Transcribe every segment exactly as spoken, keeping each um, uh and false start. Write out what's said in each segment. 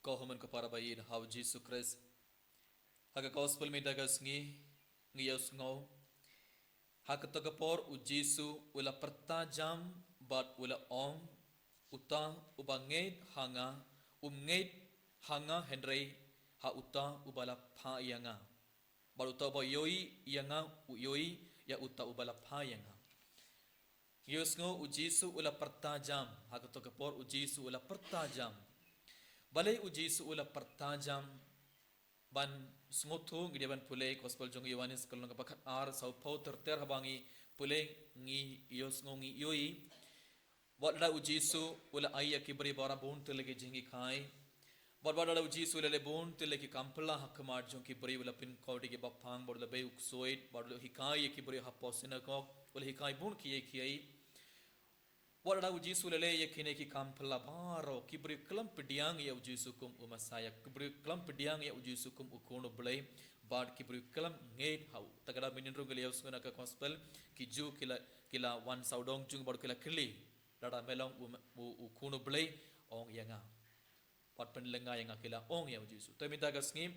Ko hynmen ko para ba ïeit ha u Jisu Khrist. Ha ka gospel mynta ka sngi ngi ïohsngew, ha kato ka por u Jisu u la pyrta jam bad u la ong, uta uba ngeit ha nga, um ngeit ha nga hynrei ha uta uba la phah ïa nga. Bad uta uba ïohi ïa nga u ïohi ïa uta uba la phah ïa nga. Ïohsngew u Jisu u la pyrta jam, ha kato ka por u Jisu u la pyrta jam. Balei u Jisu u la pyrta jam? Ban sngewthuh ngi dei ban pule gospel jong u Ïoannis ka lynnong kaba khatar, sawphew ter ter haba ngi pule ngi ïohsngew ngi ïohi. Wat lada u Jisu u la ai ïa ki briew baroh bun tylli ki jinghikai. Bad wat lada u Jisu u la leh bun tylli ki kam phylla ha khmat jong ki briew, u la pynkoit ïa ki baphang, bad u la bei u ksuid, bad u la hikai ïa ki briew hapoh synagog, u la hikai bun kiei kiei. Wat lada u Jisu u la leh ïa kine ki kam phylla baroh, ki briew khlem pdiang ïa u Jisu kum u Messiah, ki briew khlem pdiang ïa u Jisu kum u Khun u Blei, bad ki briew khlem ngeit ha u. Te ka dei mynnin ruh ngi la ïohsngew na ka gospel, ki Jiw ki la, ki la wan sawdong jong u bad ki la kylli, lada me long u, u, u Khun u Blei, ong ïa nga. Bad pynlyngnga ïa nga, ki la ong ïa u Jisu. Te mynta ka sngi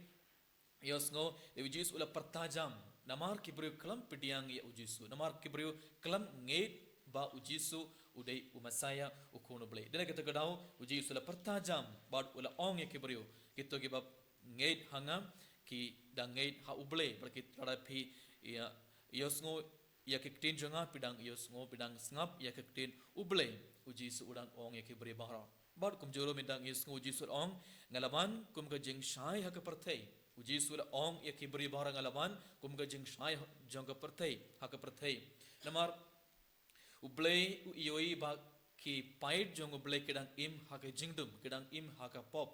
ïohsngew, u Jisu u la pyrta jam. Namar ki briew khlem pdiang ïa u Jisu. Namar ki briew khlem ngeit ba u Jisu u dei u Messiah, u Khun u Blei. Dei na kata ka daw u Jisu u la pyrta jam bad u la ong ïa ki briew, kito kiba ngeit ha nga ki dang ngeit ha u Blei. Bad ki, lada phi ïa, ïohsngew ïa ki ktien jong nga, phi dang ïohsngew, phi dang sngap ïa ki ktien u Blei. U Jisu u dang ong ïa ki briew baroh. Bad kumjuh ruh mynta ngi ïohsngew u Jisu u la ong, nga la wan kum ka jingshai ha ka pyrthei. U Jisu u la ong ïa ki briew baroh, nga la wan kum ka jingshai jong ka pyrthei, ha ka pyrthei. Namar u Blei u ïohi ba ki paid jong u Blei ki dang im ha ka jingdum, ki dang im ha ka pop.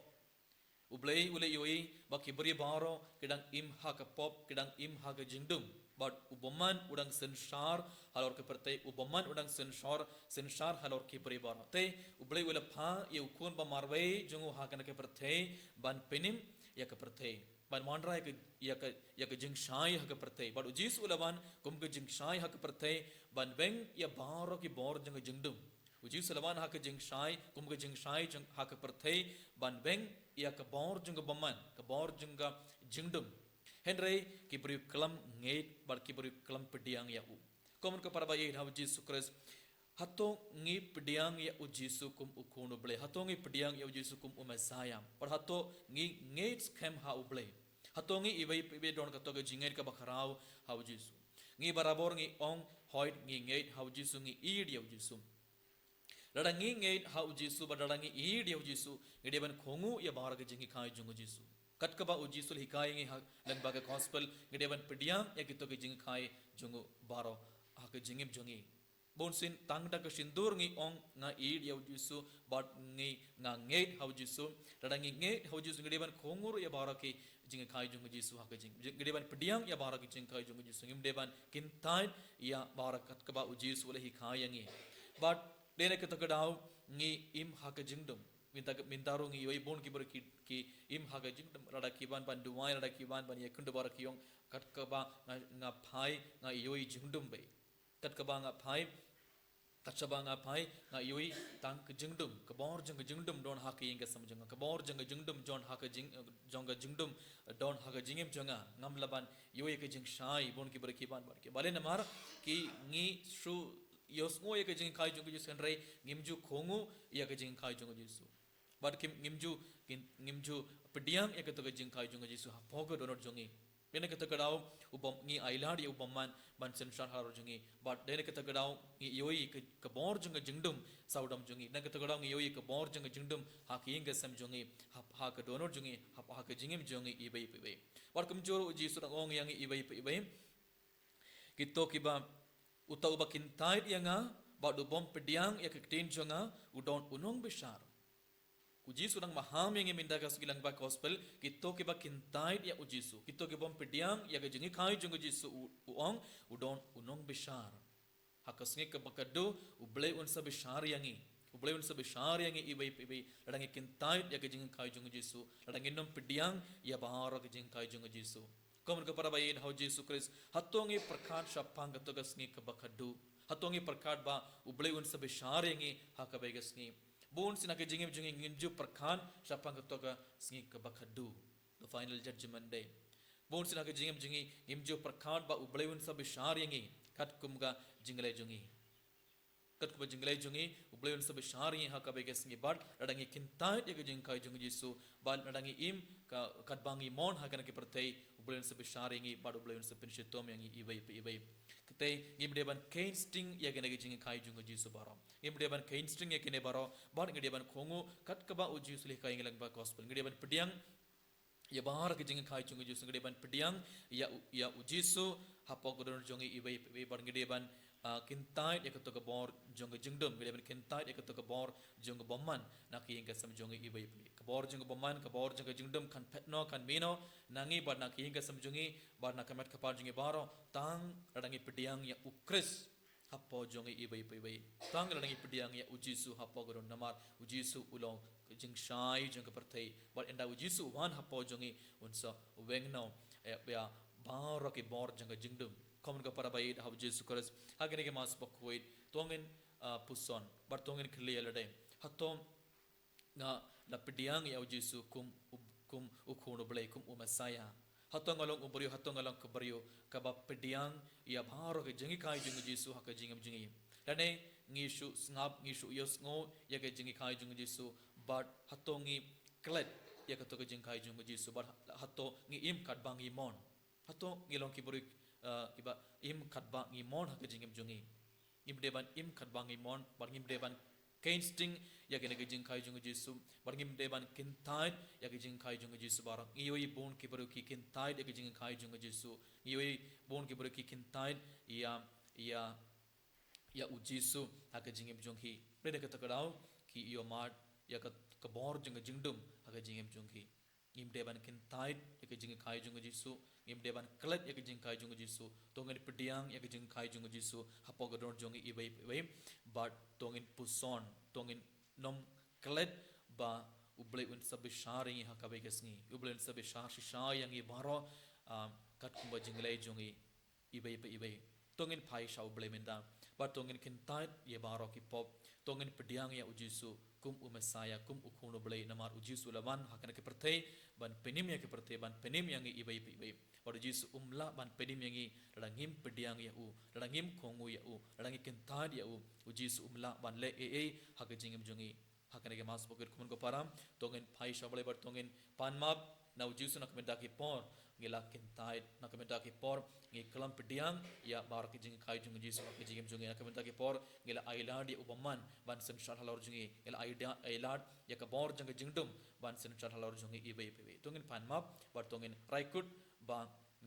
U Blei u la ïohi ba ki briew baroh ki dang im ha ka pop, ki dang im ha ka jingdum. Bad u bymman u dang synshar halor ka pyrthei, u bymman u dang synshar, synshar halor ki briew baroh. Te u Blei u la phah ïa u Khun ba marwei jong u ha kane ka pyrthei ban pynim ïa ka pyrthei, ban wanrah ïa ka, ïa ka, ïa ka jingshai ha ka pyrthei. Bad u Jisu u la wan kum ka jingshai ha ka pyrthei ban weng ïa baroh ki bor jong ka jingdum. U Jisu u la wan ha ka jingshai, kum ka jingshai jong, ha ka pyrthei, ban weng ïa ka bor jong ka bymman, ka bor jong ka jingdum. Hynrei ki briew khlem ngeit bad ki briew khlem pdiang ïa u. Ko hynmen ko para ba ïeit ha u Jisu Khrist, hato ngi pdiang ïa u Jisu kum u Khun u Blei? Hato ngi pdiang ïa u Jisu kum u Messiah? Bad hato ngi ngeit skhem ha u Blei? Hato ngi iwei pa iwei don kato ka jingngeit kaba khraw ha u Jisu? Ngi barabor ngi ong, hooid ngi ngeit ha u Jisu, ngi ïeit ïa u Jisu. Lada ngi ngeit ha u Jisu bad lada ngi ïeit ïa u Jisu, ngi dei ban kohnguh ïa baroh ki jinghikai jong u Jisu. Kat kaba u Jisu u la hikai ïa ngi ha lyngba ka gospel, ngi dei ban pdiang ïa kito ki jinghikai jong u baroh ha ka jingim jong ngi. Bunsien tang da ka shyntur ngi ong nga ïeit ïa u Jisu bad ngi, nga ngeit ha u Jisu. Lada ngi ngeit ha u Jisu, ngi dei ban kohnguh ïa baroh ki jinghikai jong u Jisu ha ka jing, ngi dei ban pdiang ïa baroh ki jinghikai jong u Jisu. Ngim dei ban kyntait ïa baroh kat kaba u Jisu u la hikai ïa ngi. Bad dei na kata ka daw ngi im ha ka jingdum. Mynta, mynta ruh ngi ïohi bun ki briew ki, ki im ha ka jingdum. Lada ki wan ban duwai, lada ki wan ban ïakynduh baroh ki ong, kat kaba nga, nga phai nga ïohi jingdum bha. Kat kaba nga phai, kat kaba nga phai, nga ïohi tang ka jingdum. Ka bor jong ka jingdum don ha ka ïing ka sem jong nga. Ka bor jong ka jingdum don ha ka jing, jong ka jingdum don ha ka jingim jong nga. Ngam lah ban ïohi ka jingshai, bun ki briew ki wan bad ki. Balei? Namar ki, ngi shu ïohsngew ïa ka jinghikai jong u Jisu hynrei ngim ju kohnguh ïa ka jinghikai jong u Jisu. Bad kim, ngim ju, kim, ngim ju pdiang ïa kato ka jinghikai jong u Jisu hapoh ka dohnud jong ngi. Dei na kata ka daw u bym, ngi ailad ïa u bymman ban synshar halor jong ngi. Bad dei na kata ka daw ngi ïohi ka, ka bor jong ka jingdum sawdong jong ngi. Dei na kata ka daw ngi ïohi ka bor jong ka jingdum ha ka ïing ka sem jong ngi, ha, ha ka dohnud jong ngi, ha, ha ka jingim jong ngi iwei pa iwei. Bad kumjuh ruh u Jisu u dang ong ïa ngi iwei pa iwei. Kito kiba, uta uba kyntait ïa nga bad u bym pdiang ïa ka ktien jong nga, u don u nongbishar. U Jisu u dang maham ïa ngi mynta ka sngi lyngba ka gospel, kito kiba kyntait ïa u Jisu, kito ki bym pdiang ïa ka jinghikai jong u Jisu, u, u ong, u don u nongbishar. Ha ka sngi kaba khadduh, u Blei un sa bishar ïa ngi. U Blei un sa bishar ïa ngi iwei pa iwei, lada ngi kyntait ïa ka jinghikai jong u Jisu, lada ngin ym pdiang ïa baroh ka jinghikai jong u Jisu. Ko hynmen ko para ba ïeit ha u Jisu Khrist, hato ngi pyrkhat shaphang kato ka sngi kaba khadduh? Hato ngi pyrkhat ba u Blei un sa bishar ïa ngi ha kawei ka sngi? Bun sien ha ka jingim jong ngi ngim ju pyrkhat shaphang kato ka sngi kaba khadduh, the final judgment day. Bun sien ha ka jingim jong ngi ngim ju pyrkhat ba U Blei un sa bishar ïa ngi katkum ka jingleh jong ngi. Katkum ka jingleh jong ngi, U Blei un sa bishar ïa ngi ha kaba ïa ka sngi bad lada ngi kyntait ïa ka jinghikai jong U Jisu bad lada ngi im ka, katba ngi mon ha kane ka pyrthei, U Blei un sa bishar ïa ngi bad U Blei un sa pynshitom ïa ngi iwei pa iwei. Kata ngim dei ban keiñ sting ïa kane ka jinghikai jong U Jisu baroh. Ngim dei ban keiñ sting ïa kane baroh bad ngi dei ban kohnguh kat kaba U Jisu u la hikai ïa ngi lyngba gospel. Ngi dei ban pdiang ïa baroh ka jinghikai jong U Jisu, ngi dei ban pdiang ïa U, ïa U Jisu hapoh ka dohnud jong ngi iwei pa iwei bad ngi dei ban, ah, kyntait ïa kato ka bor jong ka jingdum, ngi dei ban kyntait ïa kato ka bor jong ka bymman na ka ïing ka sem jong ngi iwei pa iwei. Ka bor jong ka bymman, ka bor jong ka jingdum kan phet noh, kan mih noh na ngi bad na ka ïing ka sem jong ngi bad na ka met ka phad jong ngi baroh, tang lada ngi pdiang ïa U Khrist hapoh jong ngi iwei pa iwei. Tang lada ngi pdiang ïa U Jisu hapoh ka dohnud, namar U Jisu u long ka jingshai jong ka pyrthei bad ynda U Jisu u wan hapoh jong ngi un sa weng noh ïa, ïa baroh ki bor jong ka jingdum. Kumno ka para ba ïeit ha U Jisu Khrist, ha kane ka Mass bakhuid to ngin, ah, puson bad to ngin kylli ïa lade, hato nga la pdiang ïa U Jisu kum u, kum U Khun U Blei, kum u Messiah? Hato nga long u briew, hato nga long ka briew kaba pdiang ïa baroh ka jinghikai jong U Jisu ha ka jingim jong ngi? Lane ngi shu sngap, ngi shu ïohsngew ïa ka jinghikai jong U Jisu bad hato ngi klet ïa kato ka jinghikai jong U Jisu bad hato ngi im katba ngi mon? Hato ngi long ki briew, eh, kiba im katba ngi mon ha ka jingim jong ngi? Ngim dei ban im katba ngi mon bad ngim dei ban keiñ sting ïa kane ka jinghikai jong U Jisu bad ngim dei ban kyntait ïa ka jinghikai jong U Jisu baroh. Ngi ïohi bun ki briew ki kyntait ïa ka jinghikai jong U Jisu. Ngi ïohi bun ki briew ki kyntait ïa, ïa, ïa U Jisu ha ka jingim jong ki. Hynrei da kata ka daw ki ïohmad ïa ka, ka bor jong ka jingdum ha ka jingim jong ki. Ngim dei ban kyntait ïa ka jinghikai jong U Jisu, ngim dei ban klet ïa ka jinghikai jong U Jisu. To ngin pdiang ïa ka jinghikai jong U Jisu hapoh ka dohnud jong ngi iwei pa iwei bad to ngin puson, to ngin nym klet ba U Blei un sa bishar ïa ngi ha kawei ka sngi. U Blei un sa bishar shisha ïa ngi baroh, ah, katkum ka jingleh jong ngi iwei pa iwei. To ngin phai sha U Blei mynta bad to ngin kyntait ïa baroh ki pop. To ngin pdiang ïa U Jisu kum u Messiah, kum U Khun U Blei, namar U Jisu u la wan ha kane ka pyrthei ban pynim ïa ka pyrthei, ban pynim ïa ngi iwei pa iwei. Bad U Jisu um lah ban pynim ïa ngi lada ngim pdiang ïa u, lada ngim kohnguh ïa u, lada ngim kyntait ïa u. U Jisu um lah ban leh ei ei ha ka jingim jong ngi. Ha kane ka Mass bakhuid kumno ka para, to ngin phai sha U Blei bad to ngin pan map na U Jisu na ka bynta ki por ngi la kyntait, na ka bynta ki por ngi khlem pdiang ïa baroh ki jinghikai jong U Jisu ha ka jingim jong ngi, na ka bynta ki por ngi la ailad ïa u bymman ban synshar halor jong ngi, ngi la aida-, ailad ïa ka bor jong ka jingdum ban synshar halor jong ngi iwei pa iwei. To ngin pan map bad to ngin rai kut ba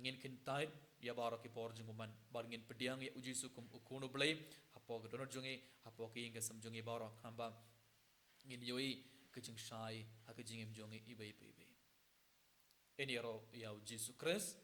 ngin kyntait ïa baroh ki por jong u bymman bad ngin pdiang ïa U Jisu kum U Khun U Blei hapoh ka dohnud jong ngi, hapoh ka ïing ka sem jong ngi baroh, khnang ba ngin ïohi ka jingshai ha ka jingim jong ngi iwei pa iwei. Ngin ïaroh ïa U Jisu Khrist